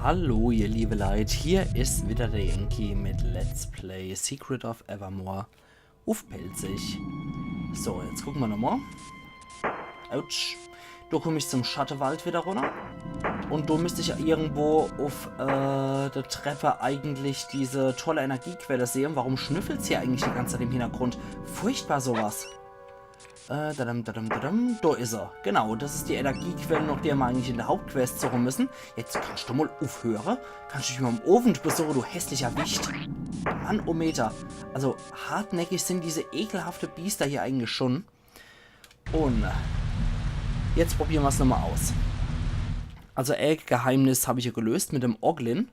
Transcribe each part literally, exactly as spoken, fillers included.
Hallo, ihr liebe Leit, hier is wieder der Yankee mit Let's Play Secret of Evermore uff Pälzisch. So, jetzt gucke mer nochmal. Autsch. Do komm ich zum Schattewald wieder runner. Un do müsst ich ja irgendwo uff, äh, der Treppe eigentlich diese tolle Energiequelle sehe. Warum schnüffelt's hier eigentlich die ganze Zeit im Hintergrund? Furchtbar sowas. Äh, dadam, dadam, dadam. Do is er. Genau, das is die Energiequelle, nach der mer eigentlich in der Hauptquest suche müssen. Jetzt kannst du mal uffhöre? Kannst du mich mal am Owend besuche, du hässlicher Wicht? Mann, oh Meter. Also, hartnäckig sind diese ekelhafte Biester hier eigentlich schon. Un jetzt probiere mer's nochmal aus. Also, äh, Geheimnis hab ich ja gelöst mit dem Oglin.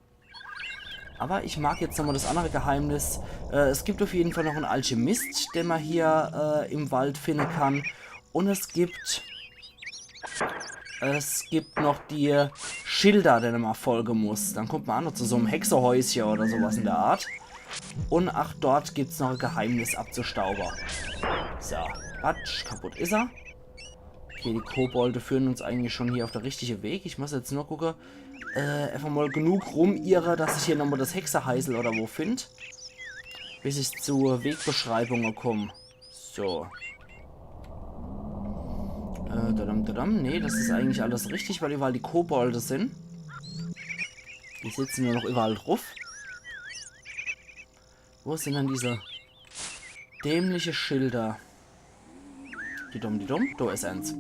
Aber ich mag jetzt nochmal das andere Geheimnis. Äh, es gibt auf jeden Fall noch en Alchemist, den mer hier, äh, im Wald finde kann. Un es gibt, es gibt noch die Schilder, denen mer folge muss. Dann kommt mer ach noch zu so'm Hexehäusche oder sowas in der Art. Un ach dort gibt's noch e Geheimnis abzustaube. So, patsch, kaputt is er. Okay, die Kobolde führen uns eigentlich schon hier auf der richtige Weg. Ich muss jetzt nur gucke, äh, einfach mal genug rumirre, dass ich hier nochmal das Hexeheisel oder wo find. Bis ich zu Wegbeschreibunge komm. So. Äh, dadam, dadam. Nee, das is eigentlich alles richtig, weil überall die Kobolde sind. Die sitzen nur noch überall druff. Wo sind denn diese dämliche Schilder? Didum, didum. Do is eins.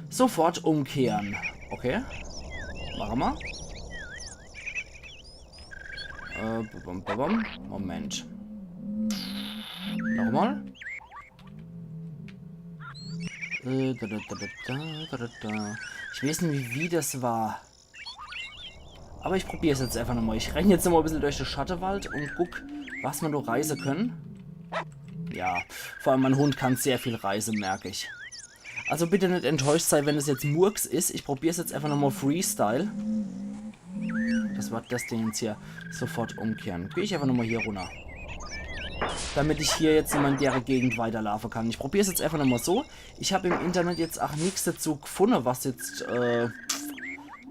Sofort umkehren. Okay. Mache mer. Äh, bum, bum, bum, bum. Moment. Nochmal. Äh, da, da, da, da, da, da, da. Ich weiß nicht, wie, wie das war. Aber ich probier's jetzt einfach nochmal. Ich renn jetzt nochmal e bissel durch de Schattewald un guck, was mer do reise können. Ja, vor allem mein Hund kann sehr viel reise, merk ich. Also bitte net enttäuscht sei, wenn es jetzt Murks is. Ich probier's jetzt einfach nochmal Freestyle. Das war das Ding jetzt hier. Sofort umkehren. Geh ich einfach nochmal hier runner. Damit ich hier jetzt in meiner Gegend weiterlaufe kann. Ich probier's jetzt einfach nochmal so. Ich hab im Internet jetzt ach nix dazu gefunde, was jetzt, äh,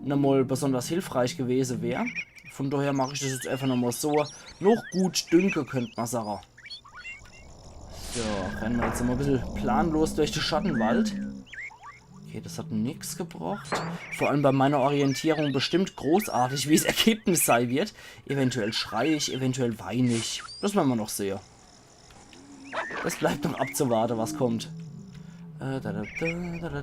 nochmal besonders hilfreich gewese wär. Von daher mach ich das jetzt einfach nochmal so. Noch gut dünke, könnt mer sage. So, renne mer jetzt mal e bissel planlos durch de Schattewald. Okay, das hat nix gebracht. Vor allem bei meiner Orientierung bestimmt großartig, wie's Ergebnis sei wird. Eventuell schrei ich, eventuell wein ich. Das wern mer noch sehe. Das bleibt noch abzuwarte, was kommt. Äh, da, da, da.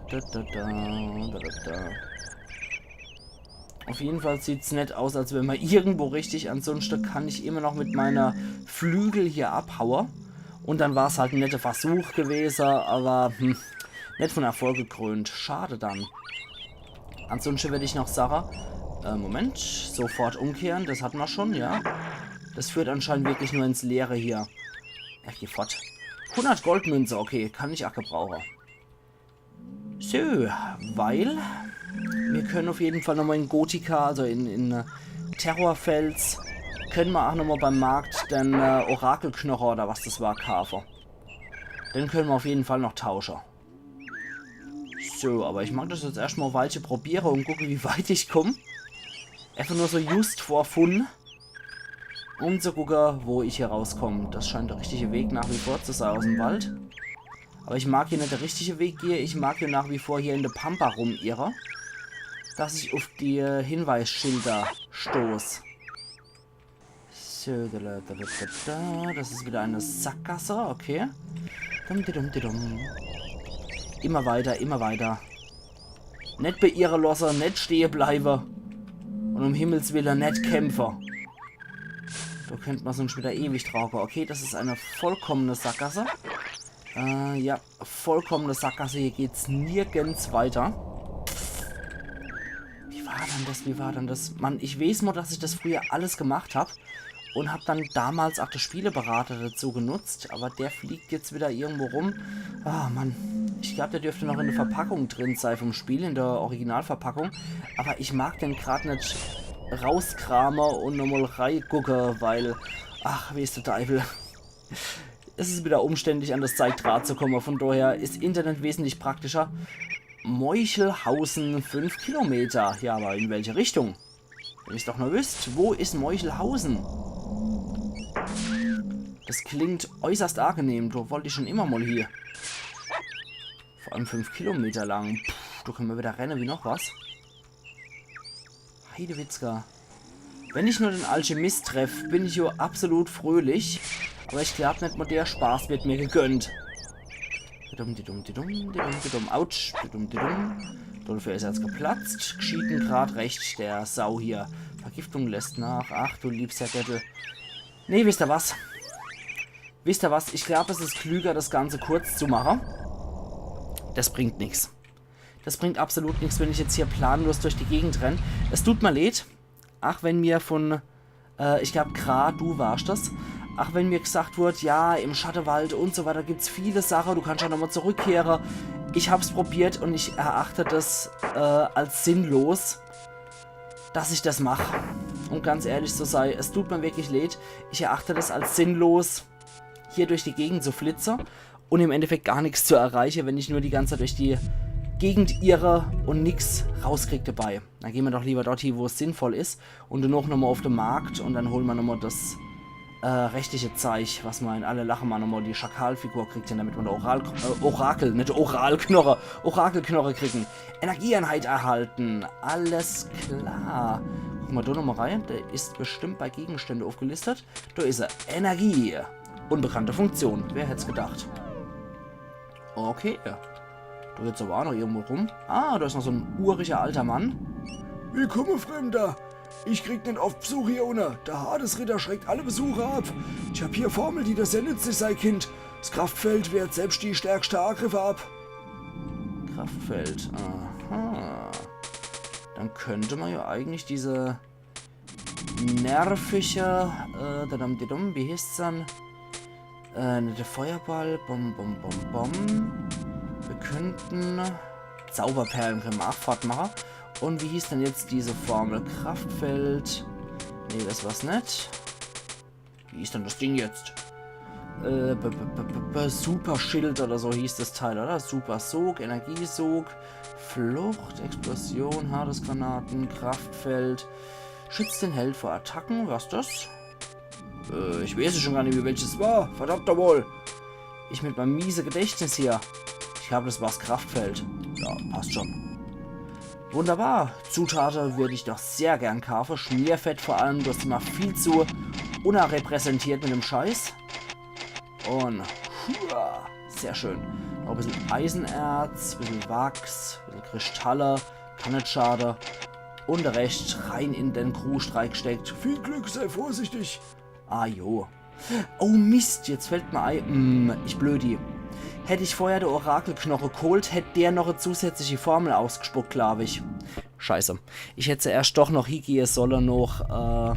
Auf jeden Fall sieht's net aus, als wär mer irgendwo richtig. Ansonsten kann ich immer noch mit meiner Flügel hier abhaue. Un dann war's halt en netter Versuch gewese, aber, hm, net von Erfolg gekrönt. Schade dann. Ansonsten würd ich noch sage, äh, Moment, sofort umkehren, das hat mer schon, ja. Das führt anscheinend wirklich nur ins Leere hier. Ach, geh fort. Hundert Goldmünze, okay, kann ich ach gebrauche. So, weil mir können auf jeden Fall nochmal in Gotika, also in, in, äh, Terrorfels, können mer ach nochmal beim Markt den, äh, Orakelknoche oder was das war, kaafe. Den können mer auf jeden Fall noch tausche. So, aber ich mag das jetzt erscht mal e Weilche probiere un gucke, wie weit ich komm. Einfach nur so just for fun. Um zu gucke, wo ich hier rauskomm. Das scheint der richtige Weg nach wie vor zu sei aus em Wald. Aber ich mag hier net der richtige Weg gehe. Ich mag hier nach wie vor hier in de Pampa rumirre. Dass ich auf die, äh, Hinweisschilder stoß. So, da, da, da, da, da, da. Das is wieder e Sackgasse, okay. Dum, di, dum, di, dum. Immer weiter, immer weiter. Net beirre losse, net stehe bleibe. Un um Himmels Wille net kämpfe. Do könnt mer sonst wieder ewig trage. Okay, das is e vollkommene Sackgasse. Äh, ja, vollkommene Sackgasse. Hier geht's nirgends weiter. Wie war dann das? Wie war dann das? Mann, ich weiß nur, dass ich das früher alles gemacht hab. Un hab dann damals ach de Spieleberater dazu genutzt. Aber der fliegt jetzt wieder irgendwo rum. Ah, Mann. Ich glaub, der dürfte noch in de Verpackung drin sei vom Spiel, in de Originalverpackung. Aber ich mag den grad net rauskrame un nochmal reigucke, weil, ach, weeß de Deiwel. Es is wieder umständlich, an das Zeig dra zu komme. Von daher is Internet wesentlich praktischer. Meuchelhausen, fünf Kilometer. Ja, aber in welche Richtung? Wenn ich's doch nur wüsst, wo is Meuchelhausen? Das klingt äußerst angenehm, do wollt ich schon immer mal hier. Vor allem fünf Kilometer lang. Puh, do könne mer wieder renne wie noch was. Heidewitzka. Wenn ich nur den Alchemist treff, bin ich jo absolut fröhlich. Aber ich glaub net mal, der Spaß wird mir gegönnt. Didum, didum, didum, didum, didum. Autsch. Didum, didum. Dofür is er jetzt geplatzt. Gschieht en grad recht, der Sau hier. Vergiftung lässt nach. Ach du liebster Göttel. Nee, wisst ihr was? Wisst ihr was? Ich glaub, es is klüger, das Ganze kurz zu mache. Das bringt nix. Das bringt absolut nix, wenn ich jetzt hier planlos durch die Gegend renn. Es tut mir leid. Ach, wenn mir von, äh, ich glaub, Kra, du warst das. Ach, wenn mir gesagt wird, ja, im Schattewald und so weiter gibt's viele Sachen, du kannst ja nochmal zurückkehre. Ich hab's probiert und ich erachte das, äh, als sinnlos, dass ich das mach. Um ganz ehrlich zu sein, es tut mir wirklich leid. Ich erachte das als sinnlos, hier durch die Gegend zu flitze und im Endeffekt gar nichts zu erreichen, wenn ich nur die ganze Zeit durch die Gegend irre und nix rauskrieg dabei. Dann gehen wir doch lieber dort hin, wo es sinnvoll is. Und danach nochmal auf den Markt und dann holen wir nochmal das, äh, rechtliche Zeich, was wir in alle Lache mal nochmal die Schakalfigur kriegt, damit wir der Oral, äh, Orakel, net Oralknorre, Orakelknorre kriegen. Energieeinheit erhalten. Alles klar. Gucken wir da nochmal rein. Der ist bestimmt bei Gegenstände aufgelistet. Da is er. Energie. Unbekannte Funktion. Wer hätt's gedacht? Okay. Da geht's aber auch noch irgendwo rum. Ah, da is noch so ein uriger alter Mann. Willkommen, Fremder. Ich krieg net oft Besuch hier unne. Der Hades-Ritter schreckt alle Besucher ab. Ich hab hier Formel, die dir sehr nützlich sei, Kind. Das Kraftfeld wehrt selbst die stärkste Angriffe ab. Kraftfeld, aha. Dann könnte man ja eigentlich diese nervige, äh, dadam, didum, wie hießt's dann? Äh, der Feuerball, bom, bom, bom, bom. Wir könnten Zauberperlen können wir auch fortmachen. Und wie hieß denn jetzt diese Formel? Kraftfeld. Nee, das war's net. Wie is denn das Ding jetzt? Äh, b, b, b, b, b, Superschild oder so hieß das Teil, oder? Supersog, Energiesog, Flucht, Explosion, Hades-Granaten, Kraftfeld. Schützt den Held vor Attacken, was das? Äh, ich weiß es schon gar nicht mehr, welches war. Verdammt nochmal. Ich mit meinem miese Gedächtnis hier. Ich glaub, das war's Kraftfeld. Ja, passt schon. Wunderbar. Zutate würd ich doch sehr gern kaufe. Schmierfett vor allem, du hast immer viel zu unrepräsentiert mit dem Scheiß. Und hua, sehr schön. Noch ein bisschen Eisenerz, ein bisschen Wachs, ein bisschen Kristalle. Kann net schade. Und der Rest rein in den Kruscht reingesteckt. Viel Glück, sei vorsichtig. Ah jo. Oh Mist, jetzt fällt mir ei. Hm, ich Blödi. Hätt ich vorher de Orakelknoche geholt, hätt der noch e zusätzliche Formel ausgespuckt, glaub ich. Scheiße. Ich hätt zuerscht doch noch hiegehe solle noch, äh,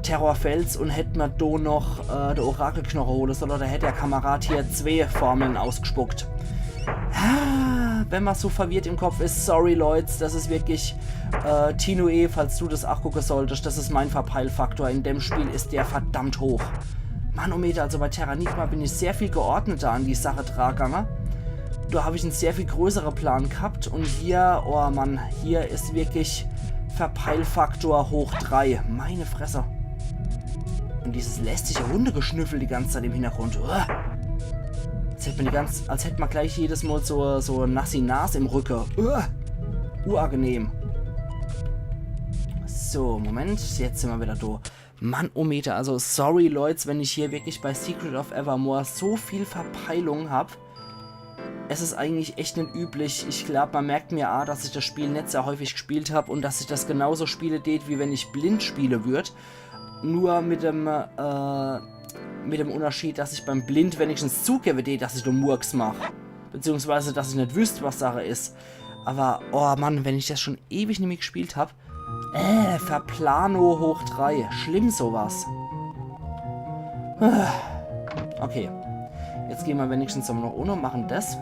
Terrorfels und hätt mir do noch, äh, de Orakelknoche hole solle. Da hätt der Kamerad hier zwee Formeln ausgespuckt. Ah, wenn man so verwirrt im Kopf is, sorry, Leute, das is wirklich, äh, Tinue, falls du das ach gucke solltest, das is mein Verpeilfaktor in dem Spiel, is der verdammt hoch. Manometer, also bei Terranigma bin ich sehr viel geordneter an die Sache drangange. Da hab ich en sehr viel größere Plan gehabt und hier, oh Mann, hier is wirklich Verpeilfaktor hoch drei. Meine Fresse. Und dieses lästige Hundegeschnüffel die ganze Zeit im Hintergrund. Uah. Als hätt man die ganz, als hätt man gleich jedes Mal so, so nassi Nas im Rücke. Uah. Unangenehm. So, Moment, jetzt sin wir wieder do. Manometer, also sorry, Leute, wenn ich hier wirklich bei Secret of Evermore so viel Verpeilung hab. Es is eigentlich echt net üblich. Ich glaub, man merkt mir a, dass ich das Spiel net sehr häufig gespielt hab und dass ich das genauso spiele tät, wie wenn ich blind spiele würd. Nur mit dem, äh, mit dem Unterschied, dass ich beim Blind wenigstens zugebe tät, dass ich do Murks mach. Beziehungsweise, dass ich net wüsst, was Sache is. Aber, oh Mann, wenn ich das schon ewig nimmi gespielt hab. Äh, Verplano hoch drei. Schlimm sowas. Ah. Okay. Jetzt gehen wir wenigstens nochmal noch unne und machen das.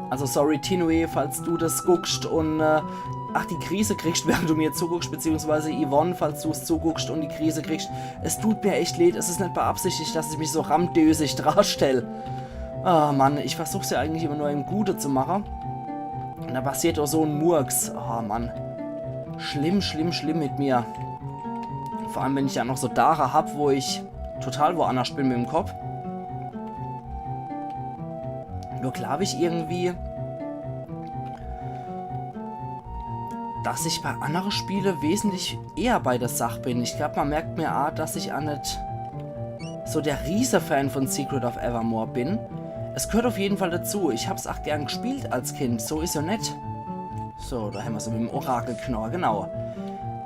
Also sorry, Tinue, falls du das guckst und, äh, ach, die Krise kriegst, während du mir zuguckst, beziehungsweise Yvonne, falls du's zuguckst und die Krise kriegst. Es tut mir echt leid, es is net beabsichtigt, dass ich mich so ramdösig darstell. Ah, Mann, ich versuch's ja eigentlich immer nur im Gute zu machen. Und da passiert doch so en Murks. Ah, Mann. Schlimm, schlimm, schlimm mit mir. Vor allem, wenn ich ja noch so Dage hab, wo ich total woannerscht bin mit em Kopp. Nur glaub ich irgendwie, dass ich bei annere Spiele wesentlich eher bei der Sach bin. Ich glaub, man merkt mir a, dass ich a net so der Riese-Fan von Secret of Evermore bin. Es gehört auf jeden Fall dazu. Ich hab's ach gern gespielt als Kind. So is ja net. So, da hämmer's mit em Orakelknorr, genau.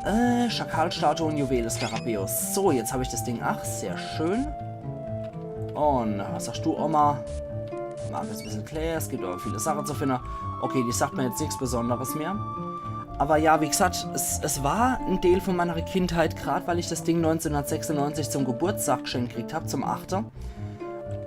Äh, Schakalstatue und Juwel des Skarabäus. So, jetzt hab ich das Ding. Ach, sehr schön. Und was sagst du, Oma? Mag jetzt e bissel klää, es gibt aber viele Sachen zu finden. Okay, die sagt mir jetzt nichts Besonderes mehr. Aber ja, wie gesagt, es, es war ein Teil von meiner Kindheit, grad weil ich das Ding neunzehnhundertsechsundneunzig zum Geburtstag geschenkt gekriegt hab, zum Achte.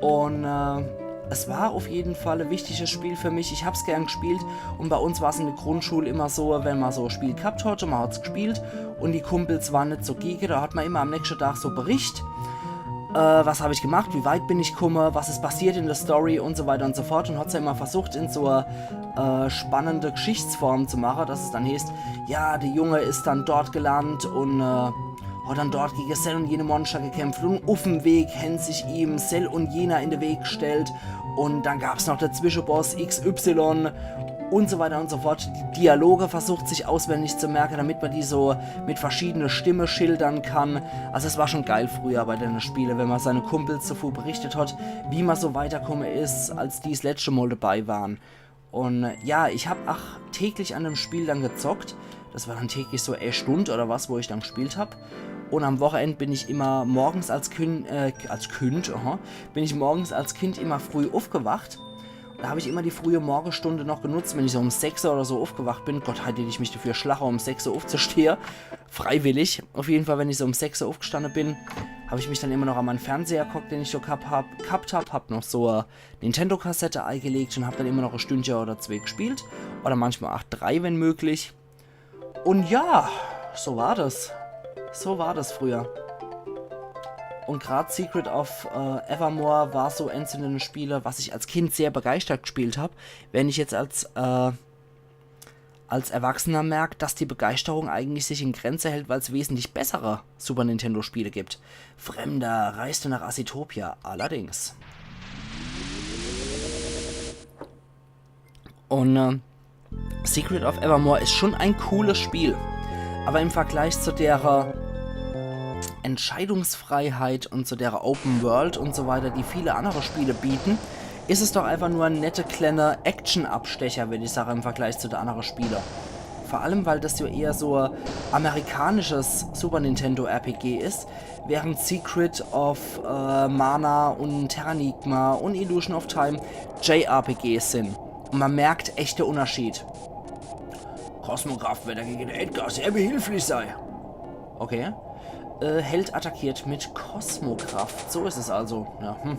Und äh, es war auf jeden Fall ein wichtiges Spiel für mich. Ich hab's gern gespielt und bei uns war's in der Grundschule immer so, wenn man so ein Spiel gehabt hat und man hat's gespielt und die Kumpels waren nicht so gege, da hat man immer am nächsten Tag so Bericht, äh, was hab ich gemacht, wie weit bin ich gekommen, was ist passiert in der Story und so weiter und so fort und hat's ja immer versucht, in so eine äh, spannende Geschichtsform zu machen, dass es dann heißt, ja, der Junge ist dann dort gelandet und äh, hat dann dort gegen Cell und jene Monster gekämpft und uff'm Weg hän sich ihm Cell und jener in den Weg gestellt und dann gab's noch der Zwischenboss X Y und so weiter und so fort. Die Dialoge versucht sich auswendig zu merken, damit man die so mit verschiedene Stimme schildern kann. Also es war schon geil früher bei den Spielen, wenn man seine Kumpels davon berichtet hat, wie man so weitergekommen ist, als die das letzte Mal dabei waren. Und äh, ja, ich hab ach täglich an dem Spiel dann gezockt. Das war dann täglich so e Stund oder was, wo ich dann gespielt hab. Und am Wochenend bin ich immer morgens als Kind, äh, als Kind, aha, bin ich morgens als Kind immer früh aufgewacht. Da hab ich immer die frühe Morgenstunde noch genutzt, wenn ich so um sechs oder so aufgewacht bin. Gott, hätt ich mich dafür schlache, um sechs Uhr aufzustehen. Freiwillig. Auf jeden Fall, wenn ich so um sechs Uhr aufgestanden bin, hab ich mich dann immer noch an meinen Fernseher gehockt, den ich so gehabt hab, gehabt hab, hab noch so eine Nintendo-Kassette eingelegt und hab dann immer noch ein Stündchen oder zwei gespielt. Oder manchmal auch drei, wenn möglich. Und ja, so war das. So war das früher. Und grad Secret of äh, Evermore war so eins von den Spielen, was ich als Kind sehr begeistert gespielt hab. Wenn ich jetzt als äh, als Erwachsener merk, dass die Begeisterung eigentlich sich in Grenze hält, weil es wesentlich bessere Super Nintendo Spiele gibt. Fremder, Reise nach Azitopia, allerdings. Und äh, Secret of Evermore ist schon ein cooles Spiel. Aber im Vergleich zu der äh, Entscheidungsfreiheit und zu der Open World und so weiter, die viele andere Spiele bieten, ist es doch einfach nur ein netter kleiner Action-Abstecher, würd ich sagen, im Vergleich zu den anderen Spielen. Vor allem, weil das ja eher so ein amerikanisches Super Nintendo R P G ist, während Secret of äh, Mana und Terranigma und Illusion of Time J R P Gs sind. Und man merkt echt den Unterschied. Kosmokraft wird dagegen Edgar sehr behilflich sein. Okay. Äh, Held attackiert mit Kosmokraft. So ist es also. Ja, hm.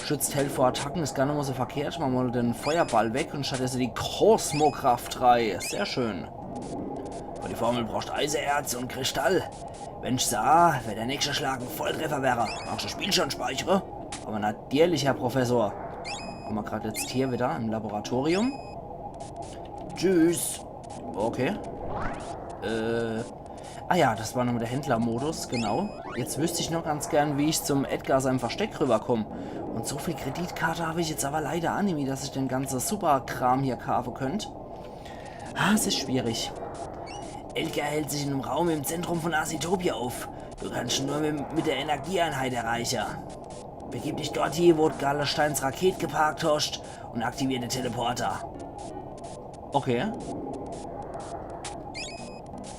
Schützt Held vor Attacken, ist gar nicht mal so verkehrt. Machen wir mal den Feuerball weg und stattdessen die Kosmokraft rein. Sehr schön. Und die Formel braucht Eisenerz und Kristall. Wenn ich sah, wär der nächste Schlag ein Volltreffer wäre. Magst du das Spiel schon speichere? Aber natürlich, Herr Professor. Haben wir gerade jetzt hier wieder im Laboratorium. Tschüss. Okay. Äh. Ah ja, das war nochmal der Händlermodus, genau. Jetzt wüsste ich noch ganz gern, wie ich zum Edgar seinem Versteck rüberkomme. Und so viel Kreditkarte habe ich jetzt aber leider auch nicht, dass ich den ganzen Superkram hier kaufen könnte. Ah, es ist schwierig. Edgar hält sich in einem Raum im Zentrum von Azitopia auf. Du kannst ihn nur mit, mit der Energieeinheit erreichen. Begib dich dort hin, wo du Gallensteins Rakete geparkt hast, und aktivier den Teleporter. Okay.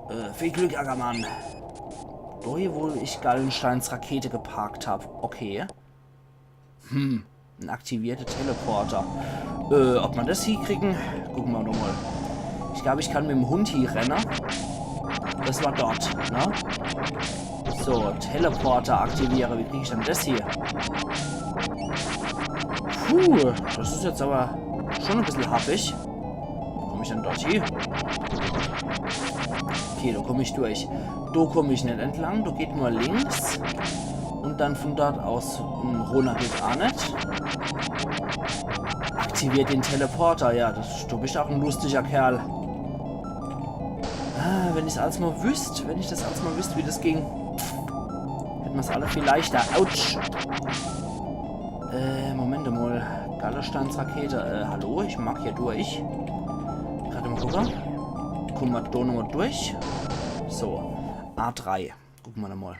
Äh, viel Glück, Ackermann. Dort, wo ich Gallensteins Rakete geparkt hab. Okay. Hm, ein aktivierter Teleporter. Äh, ob man das hinkriegen? Gucken wir nochmal. Ich glaube, ich kann mit dem Hund hier rennen. Das war dort, ne? So, Teleporter aktiviere. Wie kriege ich denn das hier? Puh, das ist jetzt aber schon ein bisschen happig. Komme ich dann dort hin? Okay, da komme ich durch. Da komme ich nicht entlang, da geht nur links. Und dann von dort aus hm, runter geht auch nicht. Aktiviert den Teleporter, ja, das, du bist auch ein lustiger Kerl. Ah, Wenn ich's als mol wüsst, wenn ich das als mol wüsst, wie das ging, hätt mer's alle viel leichter. Autsch! Äh, Moment mol. Gallesteinsrakete, äh, hallo? Ich mag hier durch. Grad mol gucke. Kumme mer do nochmol durch? So, A drei. Gucke mer nochmol.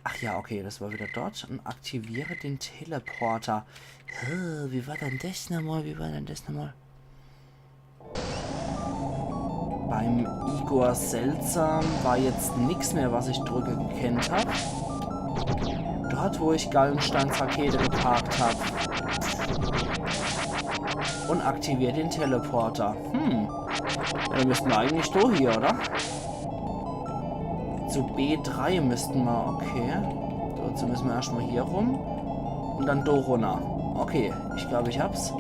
Ach ja, okay, das war wieder dort. Und aktiviere den Teleporter. Hä, wie war denn das nochmol? Wie war denn das nochmol? Beim Igor Seltsam war jetzt nix mehr, was ich drücke gekennt hab. Dort, wo ich Gallesteinsrakete geparkt hab. Und aktiviere den Teleporter. Hm. Ja, dann müssten mer eigentlich do hier, oder? Zu B drei müssten mer, okay. So, jetzt müssen mer erscht mol hier rum. Und dann do runner. Okay, ich glaub, ich hab's.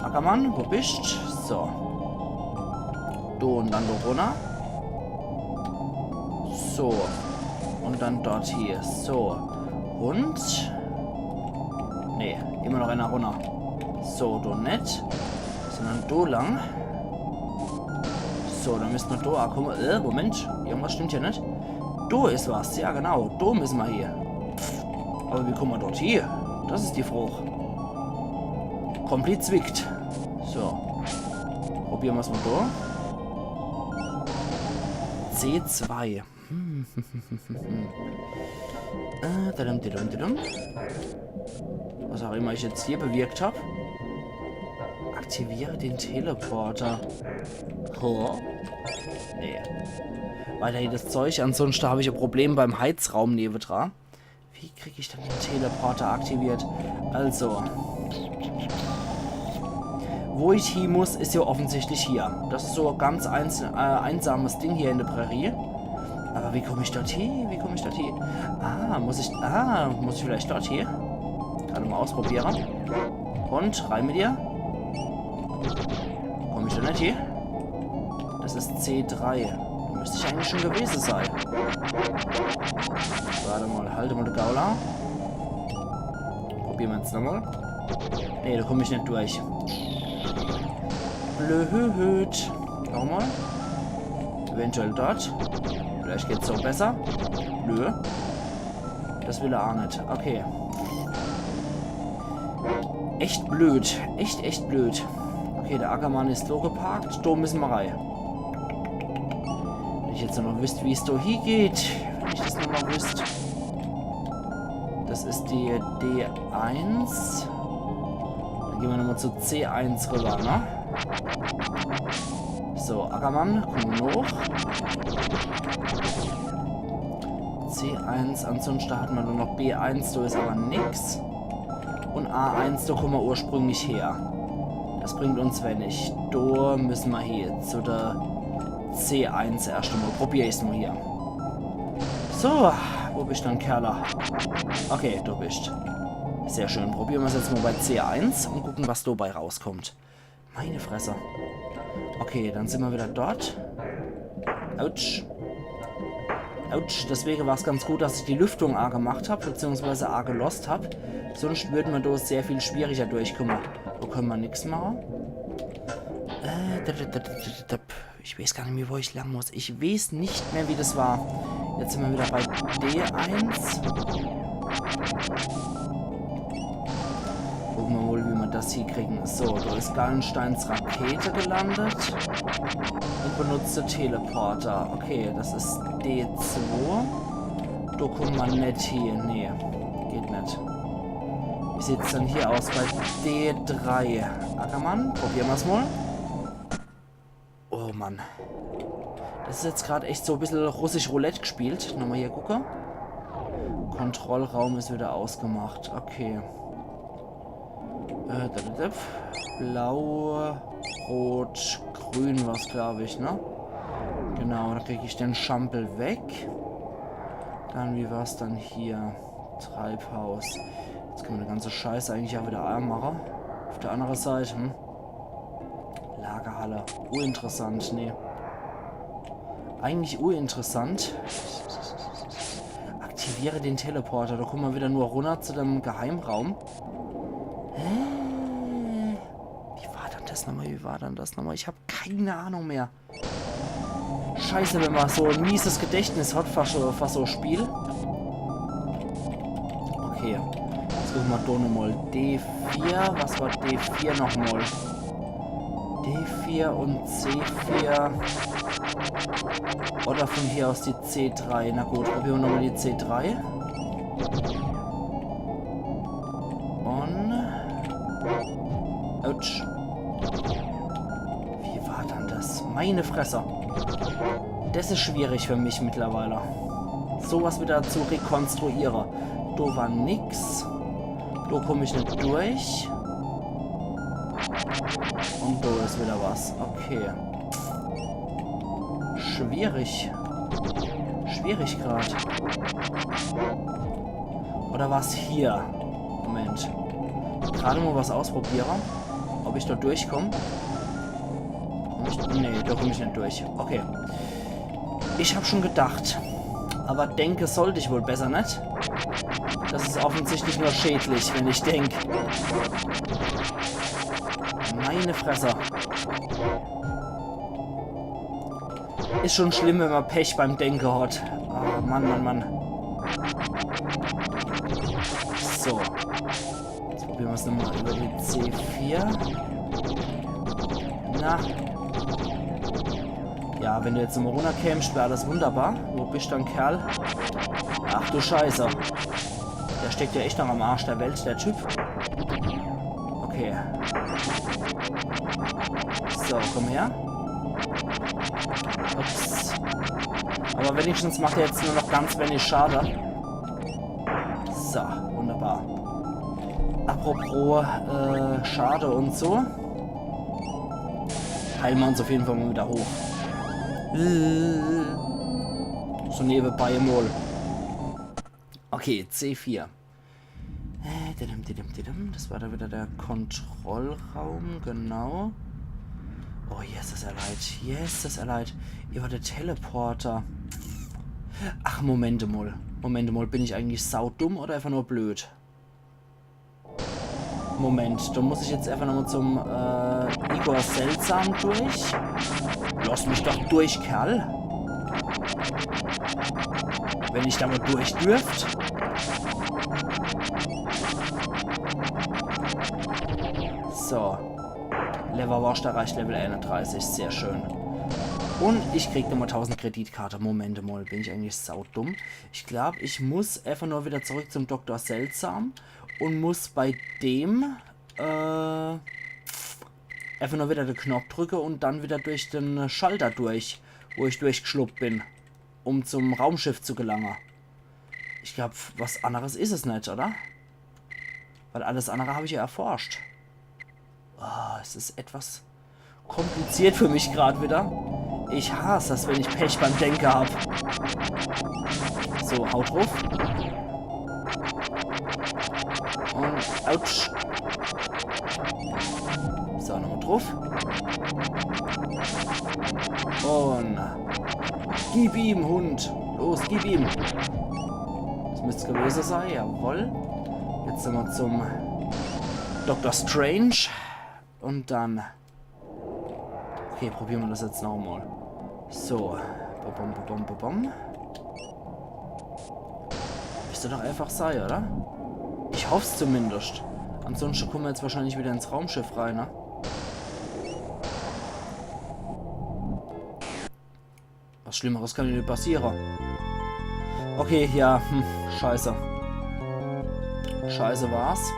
Ackermann, wo bist? So. Do und dann do runner. So. Und dann dort hier. So. Und? Nee, immer noch einer runner. So, do net. Sondern do lang. So, dann müssen mer do akomme. Äh, Moment. Irgendwas stimmt hier net. Do is was. Ja, genau. Do müssen mer hier. Aber wie komme mer dort hier? Das is die Frage. Komplett zwickt. So. Probiere mer's mol do. C zwei. Hm. Äh, dadum, didum, didum. Was auch immer ich jetzt hier bewirkt hab. Aktiviere den Teleporter. Oh. Nee. Weiterhin das Zeug, ansonsten hab ich e Problem beim Heizraum newedra. Wie krieg ich dann den Teleporter aktiviert? Also. Wo ich hie muss, is ja offensichtlich hier. Das is so e ganz eins-, äh, einsames Ding hier in der Prärie. Aber wie komm ich dort hie? Wie komm ich dort hie? Ah, muss ich, ah, muss ich vielleicht dort hie? Grad mol ausprobiere. Und, rein mit dir. Komm ich do net hie? Das is C drei. Do müsst ich eigentlich schon gewese sei. Wart mol, halt mol de Gaul a. Probiere mer's nochmol. Nee, do komm ich net durch. Blöd. Nochmol. Eventuell dort. Vielleicht geht's so besser. Nö. Das will er a net. Okay. Echt blöd. Echt, echt blöd. Okay, der Ackermann is do geparkt. Do müssen mer rei. Wenn ich jetzt noch wüsst, wie's do hie geht. Wenn ich das noch mol wüsst. Das is die D eins. Dann gehn mer nochmol zu C eins rüber, ne? So, Ackermann, komm hoch. C eins, ansonsten hat mer nur noch B eins, do is aber nix. Und A eins, do komme mer ursprünglich her. Das bringt uns wenig. Do müssen mer hier zu der C eins erscht mol. Probier ich's mol hier. So, wo bist dann, Kerler? Okay, do bist. Sehr schön. Probiere mer's jetzt mol bei C eins und gucken, was dobei rauskommt. Meine Fresse. Okay, dann sind mer wieder dort. Autsch. Autsch, deswege war's ganz gut, dass ich die Lüftung agemacht hab, beziehungsweise agelost hab. Sonst würden mer do sehr viel schwieriger durchkommen. Do können mer nix machen. Äh, da, da, da, da, da, da. Ich weiß gar nicht mehr, wo ich lang muss. Ich weiß nicht mehr, wie das war. Jetzt sind mer wieder bei D eins. Gucken mer mol, wie mer das hiekriegen. So, do is Gallensteins Rakete gelandet. Und benutzt de Teleporter. Okay, das is D zwei. Do kummt mer net hie. Nee, geht net. Wie sieht's dann hier aus bei D drei? Ackermann, probieren mer's mol. Oh Mann. Das is jetzt grad echt so e bissel russisch Roulette gespielt. Nochmol hier gucke. Kontrollraum is wieder ausgemacht. Okay. Äh, da, da, da. Blau, rot, grün war's, glaub ich, ne? Genau, do krieg ich den Schampel weg. Dann, wie war's dann hier? Treibhaus. Jetzt können mer de ganze Scheiß eigentlich auch wieder anmache. Auf der andere Seit, hm? Lagerhalle. Uninteressant, nee. Eigentlich uninteressant. Aktiviere den Teleporter. Do kummen mer wieder nur runner zu dem Geheimraum. Hä? Wie war dann das nochmol? Wie war dann das nochmol? Ich hab keine Ahnung mehr. Scheiße, wenn ma so e mieses Gedächtnis hat für so, für so e Spiel. Okay. Jetzt gucke ma do nochmal D vier. Was war D vier nochmal? D vier und C vier. Oder von hier aus die C drei. Na gut, probiere ma nochmal die C drei. Und... Autsch. Wie war dann das? Meine Fresse. Das is schwierig für mich mittlerweile. Sowas wieder zu rekonstruiere. Do war nix. Do komm ich net durch. Und do is wieder was. Okay. Schwierig. Schwierig grad. Oder war's hier? Moment. Grad mal was ausprobiere. Ob ich do durchkomm. Komm ich, nee, do komm ich net durch. Okay. Ich hab schon gedacht. Aber denke sollt ich wohl besser net. Das is offensichtlich nur schädlich, wenn ich denk. Meine Fresse. Is schon schlimm, wenn ma Pech beim Denke hat. Oh, Mann, Mann, Mann. So. Jetzt probiere ma's nochmal über die C vier. Na. Ja, wenn du jetzt nochmal runterkämst, wär alles wunderbar. Wo bist dann, Kerl? Ach du Scheiße. Der steckt ja echt noch am Arsch der Welt, der Typ. Okay. So, komm her. Ups. Aber wenigstens macht er jetzt nur noch ganz wenig Schade. So, wunderbar. Apropos, äh, Schade und so. Heile ma uns auf jeden Fall mal wieder hoch. Äh, so nebenbei mal. Okay, C vier. Äh, didim, didim, didim. Das war da wieder der Kontrollraum, genau. Oh, Jesus, er leid. Jesus, er leid. Hier war der Teleporter. Ach, Moment mal. Moment mal, bin ich eigentlich saudumm oder einfach nur blöd? Moment, da muss ich jetzt einfach nochmal zum, äh, Igor Seltsam durch. Lass mich doch durch, Kerl. Wenn ich da mal durch dürft. So. Level Washed erreicht, Level einunddreißig, sehr schön. Und ich krieg nochmal tausend Kreditkarte. Moment mal, bin ich eigentlich saudumm? Ich glaub, ich muss einfach nur wieder zurück zum Doktor Seltsam und muss bei dem, äh, einfach nur wieder den Knopf drücke und dann wieder durch den Schalter durch, wo ich durchgeschluppt bin, um zum Raumschiff zu gelangen. Ich glaub, was anderes is es net, oder? Weil alles andere hab ich ja erforscht. Ah, es is etwas kompliziert für mich grad wieder. Ich hasse es, wenn ich Pech beim Denke hab. So, haut drauf. Und, autsch. So, nochmal drauf. Und gib ihm, Hund. Los, gib ihm. Das müsste gewesen sein, jawohl. Jetzt nochmal zum Doktor Strange. Und dann... Okay, probiere ma das jetzt nochmal. So. Bom, bom, bom, bom, bom. Müsste doch einfach sein, oder? Ich hoff's zumindest. Ansonsten kommen wir jetzt wahrscheinlich wieder ins Raumschiff rein, ne? Was Schlimmeres kann ja net passieren. Okay, ja, hm, scheiße. Scheiße war's.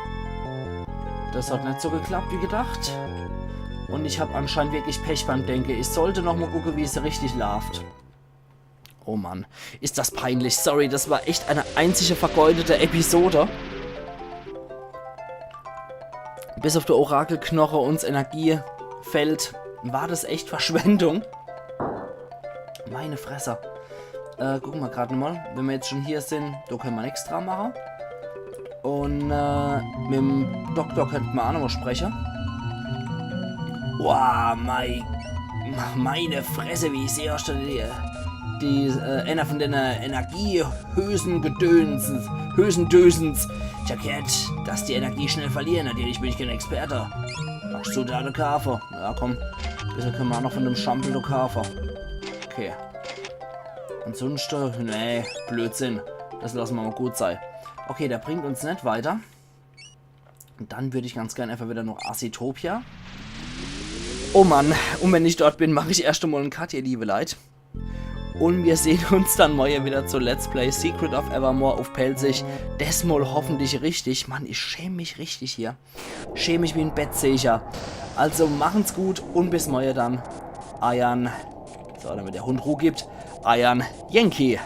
Das hat net so geklappt wie gedacht. Und ich hab anscheinend wirklich Pech beim Denke. Ich sollte noch mal gucke, wie es richtig läuft. Oh Mann, ist das peinlich. Sorry, das war echt eine einzige vergeudete Episode. Bis auf der Orakelknoche und 's Energiefeld war das echt Verschwendung. Meine Fresse. Äh, gucke ma grad nochmal. Wenn wir jetzt schon hier sind, da können wir nichts dran machen. Und, äh, mit dem Doktor könnte man auch nochmal sprechen. Wow, mei, meine Fresse, wie ich sehe, hast du die, die, äh, einer von den, äh, Energiehülsen gedönst, Hülsendösens. Ich hab gehört, dass die Energie schnell verlieren. Natürlich bin ich kein Experte. Magst du da eine Kaffe? Ja, komm. Bisschen können wir auch noch von dem Schampel eine Kaffe. Okay. Ansonsten, nee, Blödsinn. Das lasse mer mol gut sei. Okay, der bringt uns net weiter. Und dann würd ich ganz gern einfach wieder noch Acetopia. Oh Mann, und wenn ich dort bin, mach ich erscht emol en Cut, ihr liebe Leit. Und wir sehn uns dann morje wieder zu Let's Play Secret of Evermore uff Pälzisch. Desmol hoffentlich richtig. Mann, ich schäm mich richtig hier. Schäm mich wie en Bettsecher. Also machen's gut und bis morje dann. Eiern. So, damit der Hund Ruh gibt. Eiern Yankee.